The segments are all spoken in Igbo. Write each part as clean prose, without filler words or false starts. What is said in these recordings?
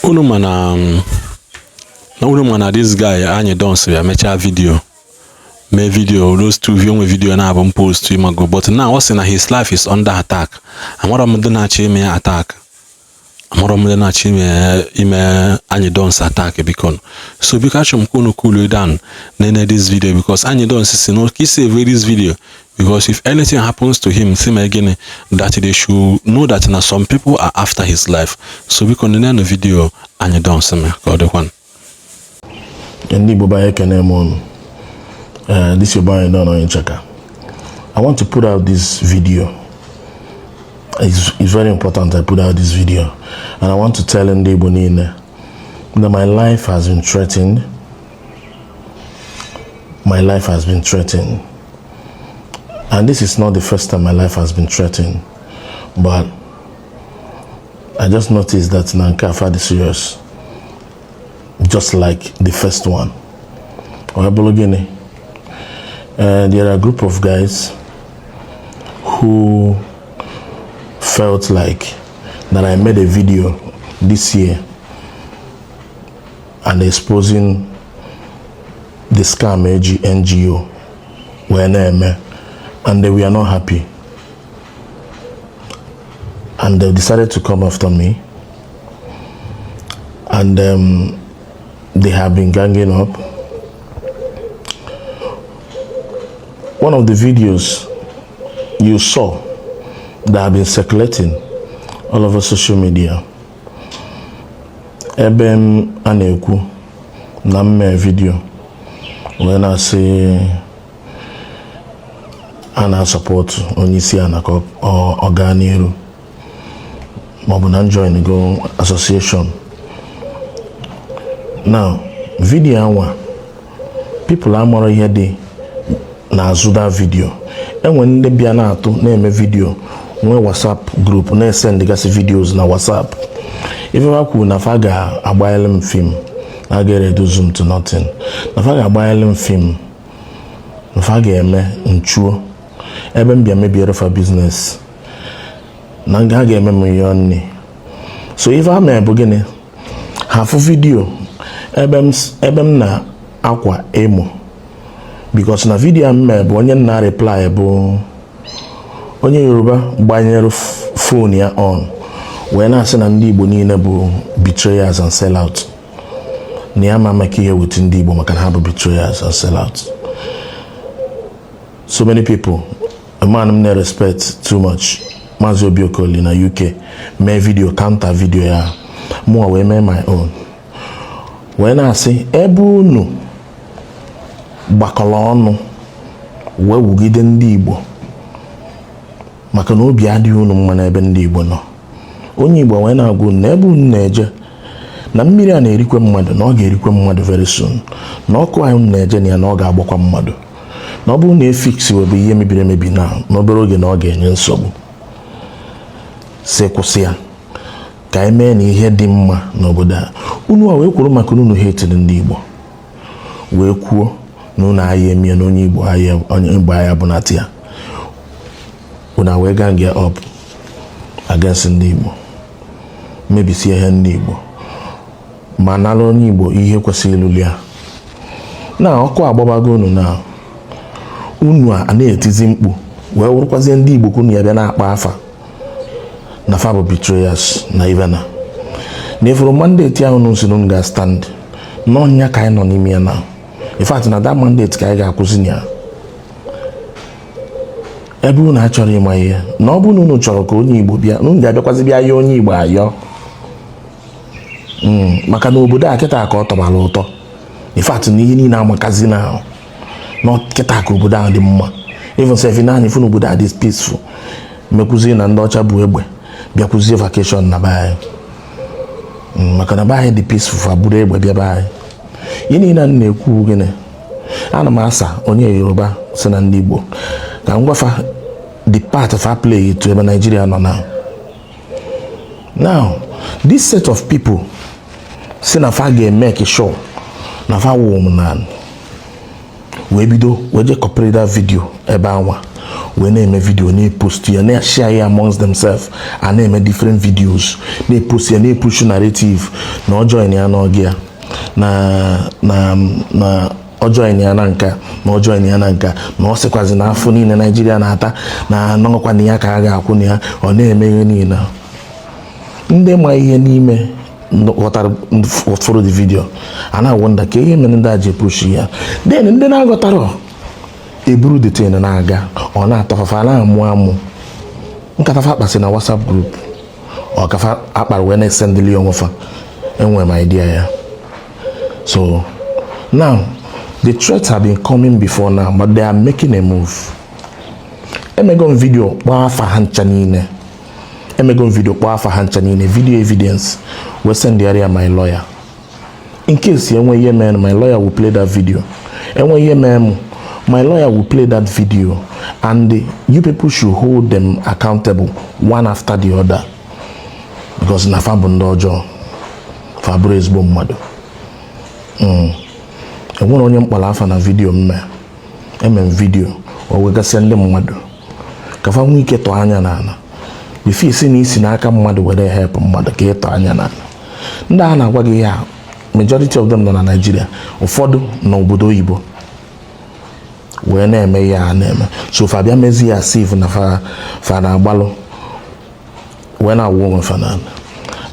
Unu ma na this guy Anyidons bịa mechaa video, mee video, those two onwe video na-abụ m post ịmago. But now ọ sị na his life is under attack. Amarọ m ndị na-achọ ime ya attack, amarọ m ndị na-achọ ime Anyidons attack. Biko, so biko, achọrọ m ka unu cool down, nene this video, because Anyidons si na ka save this video, because if anything happens to him, si mee gịnị, that they should know that na some people are after his life. So biko, nene video Anyidons mee ka ọ dịkwanụ. Ndị Igbo be anyị, ekene m unu. This your boy Don Onyenchaka. I want to put out this video. It's very important I put out this video. And I want to tell ndị Igbo niile that my life has been threatened. My life has been threatened. And this is not the first time my life has been threatened. But I just noticed that na nke a dị serious. Just like the first one. Ọ bụrụ gịnị? There are a group of guys who felt like that I made a video this year and exposing the scam AG NGO wee na-eme, and they were not happy and they decided to come after me, and they have been ganging up. One of the videos you saw that have been circulating all over social media, ebe m a na-ekwu na m mee video wee na-asị a na-asupport onye isi ala ka ọ gaa n'iru, maọbụ na join go association. Now, video anwa, people amara ihe dị n'azụ that video. Enwe ndị bịa na-atụ na-eme video, nwee WhatsApp group, na-esendgasị videos na WhatsApp. Ife ha kwuru na fa ga-agbanyere m film, na a ga-reduce m to nothing, na fa ga-agbanyere m film, na fa ga-eme nchuo ebe m bịa mebiere fa business, na ha ga-eme m ihe nni. So ife ha mere bụ gịnị? Ha fụ video ebe m na-akwa emo, because na video m mere bụ onye nna reply bụ onye Yoruba gbanyere phone ya on wee na-asị na ndị Igbo niile bụ betrayers and sellout, na ya ma maka ihe weta ndị Igbo maka na ha bụ betrayers and sellout. So many people, a man m na-respect too much, Maazị Obi Okoli na UK, mee video counter video ya. Mụnwa wee mee my own wee na-asị ebe unu gbakọrọ ọnụ wee wugide ndị Igbo maka na obi adịghị unu mma n'ebe ndị Igbo nọ. Onye Igbo wee na-agwa unu na ebe unu na-eje na mmiri a na-erikwe mmadụ, na ọ ga-erikwe mmadụ very soon, na ọkụ anyị unu na-eje na ya, na ọ ga-agbakwa mmadụ, na ọ bụrụ na efix webe ihe mebiri emebi na n'obere oge na ọ ga-enye nsogbu. Si kwụsị ya ka anyị mee na ihe dị mma n'obodo a. Unu a wee kwuru maka unu hetiri ndị Igbo, wee kwuo na unu agha emie na onye Igbo agha, onye Igbo agha bụ nati ya. Unu wee gang up against ndị Igbo, mebisie ihe ndị Igbo, ma nara onye Igbo ihe kwesịrị ịlụli ya. Na ọkụ agbabago unu, na unu a na-etizi mkpu wee wụrụkwazie ndị Igbo ka unu ya bịa na-akpa afa na fa bụ betrayers. Na ivena na ifuru mandate ahụ unu si na unu ga-stand n'ọnya ka anyị nọ n'ime ya na in fact na that mandate ka anyị ga-akwụsị na ya. Ebe unu achọrọ ịma ihe na ọ bụrụ na unu chọrọ ka onye Igbo bịa, unu ga-abịakwazi bịa yọọ onye Igbo ayọ, maka na obodo a kịta ka ọ tọbara ụtọ. In fact, na ihe niile amakazi na ahụ na kịta ka obodo ahụ dị mma. Even sef, naanị fụ na obodo a dị peaceful, mekwuzie na ndị ọcha bụ egbe bịakwuzie vacation na be anyị, maka na be anyị dị peaceful, fa buru egbe bịa be anyị. Ihe niile a na-ekwu gịnị? Ana m asa onye Yoruba si na ndị Igbo ka m gwafa the part of our play to ebe Nigeria nọ now. Now, this set of people si na fa ga-emeke sure na fa wụ m na wee bido wee jee copy that video ebe anwa. Wee na-eme video, na-epost ya, na-share ya amongst themselves, a na-eme different videos, na-epost ya, na-epush narrative na ọ join ya n'oge ya na ọ join ya na nka, na ọ join ya na nka, na ọ sịkwazi na afọ niile Naijiria na-ata na anọkwa na ya ka a ga-akwụ na ya. Ọ na-eme ihe niile. Ndị ma ihe n'ime ghọtara ụfọdụ the video, a na-awonder ka ihe mere ndị a ji epush ya. Then ndị na-aghọtara eburu the thing na-aga, ọ na-atọfafa, na-amụ amụ nkata fa kpasị na WhatsApp group, ọ kafa akpara wee na-esendili onwe fa. Enwere m idea ya. So now the threats have been coming before now, but they are making a move. Emego m video kpọọ afa ha ncha niile. Emego m video kpọọ afa ha ncha niile, video evidence, wee send ya my lawyer in case enwe ihe mere. My lawyer will play that video. Enwe ihe mere m, my lawyer will play that video and you people should hold them accountable one after the other, because na fa bụ ndị ọjọọ, fa bụrụ ezigbo mmadụ. Enwere onye mkpọrọ afa na video mme eme m video o wegasịa ndị mmadụ ka fa nwee ike tọọ anya n'ala before isi na isi n'aka mmadụ were help mmadụ ka ịtọ anya n'ala. Ndị a na-agwa gị ya, majority of them nọ na Nigeria, ụfọdụ n'obodo oyibo wee na-eme ihe a na-eme. So fa bịa mezi ya sif na fa na-agbalụ wee na-awụ onwe fa n'ala.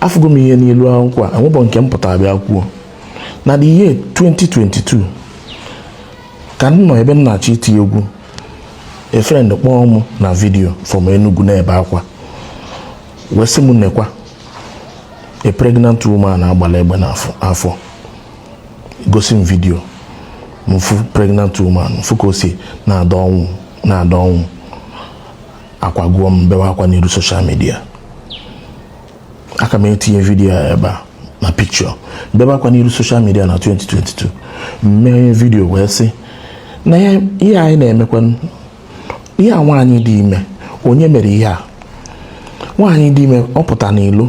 Afụgo m ihe n'ilu akwụkwọ a enwebọ nke m pụtara bịa kwuo na the year 2022 ka m nọ ebe m na-achọ iti egwu. A friend kpọọ m na video from Enugu na-ebe akwa wee sị m nekwa a pregnant woman agbala egbe n'afọ afọ. Gosi m video, mfu pregnant woman, mfu ka o si na-ada ọnwụ, na-ada ọnwụ. Akwa gụọ m, bewe akwa n'iru social media. Aka m etinye video a ebe a na picture. Bebe akwa n'iru social media na 2022, mmee video wee sị na ihe anyị na-emekwa, ihe a nwaanyị dị ime, onye mere ihe a? Nwaanyị dị ime, ọ pụtara n'ilo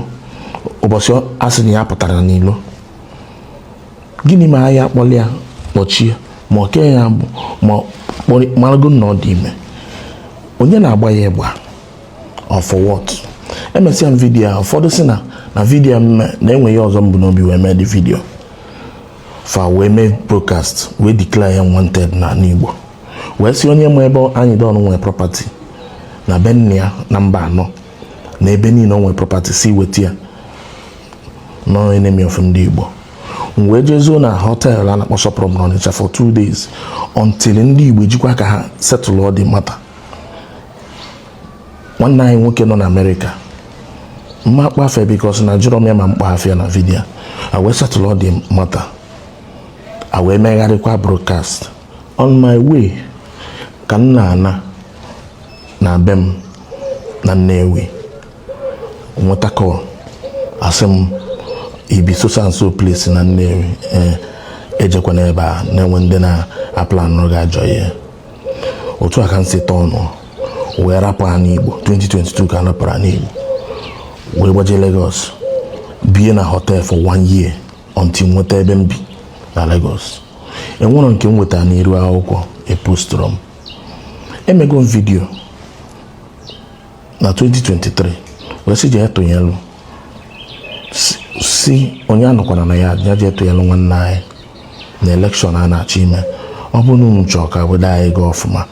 ụbọchị a sị na ya pụtara n'ilo. Gịnị ma anyị akpọli ya kpọchie ma ọ kee ya bụ ma marago na ọ dị ime? Onye na-agba ya egbe a? For what? Emesịa m video a, ụfọdụ si na video mme na-enwe ihe ọzọ m bụ n'obi wee mee dị video. Fa wee mee broadcast, wee declare ya wanted na Igbo, wee sị onye ma ebe anyị don nwee property na be nna ya na mba anọ na ebe niile o nwee property, si weta ya nọ enemy of ndị Igbo. M wee jezuo na hotel a na-akpọ Sọpụrụ m n'Ọnịcha for 2 days until ndị Igbo ejikwa ka ha settle all the matter. Nwanne anyị nwoke nọ na Amerịka, mma akpa afịa because na jụrọ m ya ma mkpa afịa na video a, wee settle all the matter, a wee megharịkwa broadcast. On my way ka m na-ana na be m na Nnewi, nweta call, asị m ibi so and so place na Nnewi, ee, ejekwana ebe a na-enwe ndị na-aplanụ gị ajọ ihe. Otu a ka m si tọọ ọnụ wee rapụ ana Igbo. 2022 ka a rapụrụ ana Igbo wee gbaje Lagos, bie na hotel for one year until nweta ebe m bi na Lagos. Enwero nke m nwetara n'iru akwụkwọ epostụrụ m. Emego m video na 2023 wee sị jee tụnyelụ, si onye anọkwana na ya, ya jee tụnyelụ nwanne anyị na election a na-achọ ime. Ọ bụrụ na unu chọọ ka obodo anyị gaa ọfụma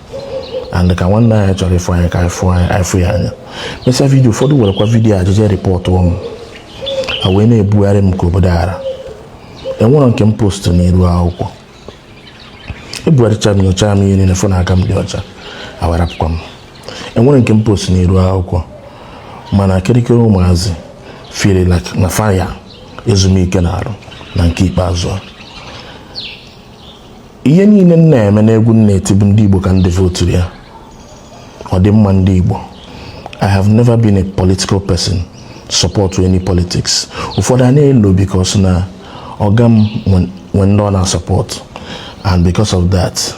and ka nwanne anyị chọrọ ịfụ anyị ka anyị fụ ya anya. Mesịa video, ụfọdụ werekwa video ajụjụ report m, a wee na-ebugharị m ka obodo ara. Enwero nke m post n'iru akwụkwọ. Ebugharịcha m, nyocha m ihe niile, fụ na aka m dị ọcha, awarapụkwa m. Enwere nke m post n'iru akwụkwọ, mana kirikiri ụmụazị feel like na faya ezumike na-arụ na nke ikpeazụ a. Ihe niile m na-eme n'egwu m na-eti bụ ndị Igbo ka ndị voturu ya, ọ dị mma ndị Igbo. I have never been a political person, support to any politics. Ụfọdụ a na-elo because na ọga m nwe ndị ọ na-support, and because of that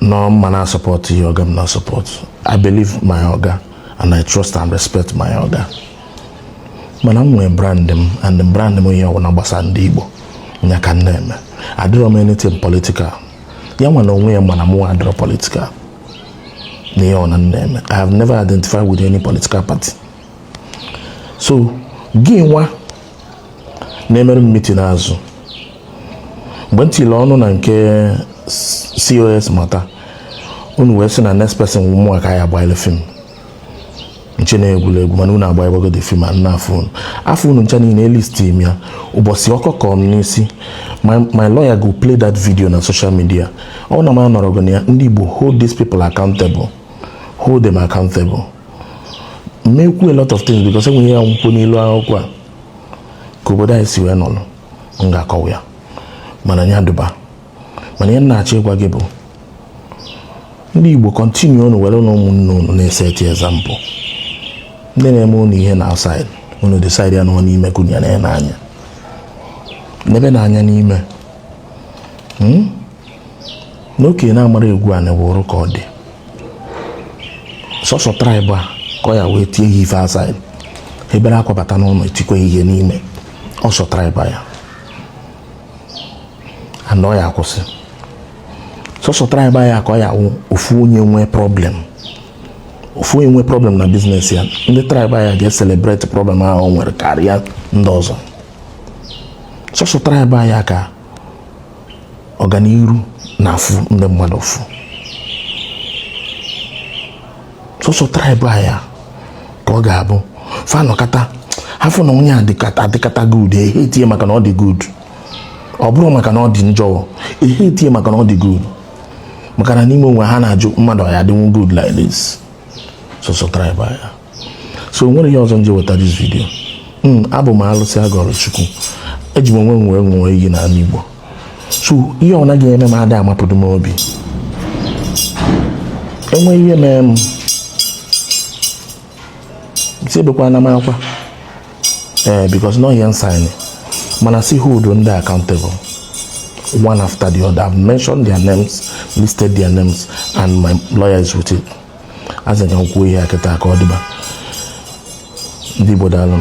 no mma na support ihe ọga m na support. I believe my oga and I trust and respect my oga, mana m nwee brand m, and brand m, ihe ọbụla gbasara ndị Igbo nya ka m na-eme. Adịrọ m anything political. Ya nwa na onwe ya, mana mụ adịrọ political. Na ihe ọ na na-eme, I have never identified with any political party. So gị nwa na-emere m meeting azụ mgbe m tiri ọnụ na nke COS mata unu wee sị na next person wụ mụnwa ka ya agbaile film nche na-egwuregwu, mana unu agba egbago the film and na afọ unu afọ unu ncha niile elist m ya. Ụbọchị ọkọ kọrọ m n'isi, my lawyer go play that video na social media. Ọ na m anọrọgo na ya. Ndị Igbo, hold these people accountable, hold them accountable. Mekwu a lot of things because enweghị ya nkwụ n'ilu akwụkwọ a ka obodo anyị si wee nọrọ. M ga-akọwa ya, mana ya duba. Mana ihe m na-achọ ịgwa gị bụ, ndị Igbo, continue unu were na ụmụnne unu na-eseti example. Ndị na-eme unu ihe na outside, unu decide ya nọ n'ime ka unu ya na n'anya n'ebe na-anya n'ime. N'okenye na-amara egwu a na-ewuru ka ọ dị sọsọ tribe a ka ọ ya wee tie ya ife outside, ebere akwabata n'ụlọ etikwa ihe n'ime ọsọ tribe ya and ọ ya akwụsị. Sọsọ tribe ya ka ọ ya wụ ofu onye nwee problem, ofu onye nwee problem na business ya, ndị tribe ya ga-celebrate problem ahụ o nwere karịa ndị ọzọ. Sọsọ tribe ya ka ọganiru na-afụ ndị mmadụ fụ. Sọsọ tribe ya ka ọ ga-abụ fanọkata hafụ na onye adịkata good, ehe etinye maka na ọ dị good. Ọ bụrụ maka na ọ dị njọ, ehe etinye maka na ọ dị good, maka na n'ime onwe ha na-ajụ mmadụ ọ ya adịnwu good like this. Sọsọ tribe ya. So nwere ihe ọzọ nje weta this video. Abụ m alụsị agọrọ Chukwu, eji m onwe m wee ṅụọ iyi n'ala Igbo. So ihe ọ naghị eme m adị amapụdo m obi. Enwe ihe mee m si ebekwana m akwa, ee, because no ihe sign. Mana si hold ndị accountable one after the other. I've mentioned their names, listed their names, and my lawyer is with it. Azị ka m kwuo ihe a kịta ka ọ dịba. Ndị Igbo, daalụ.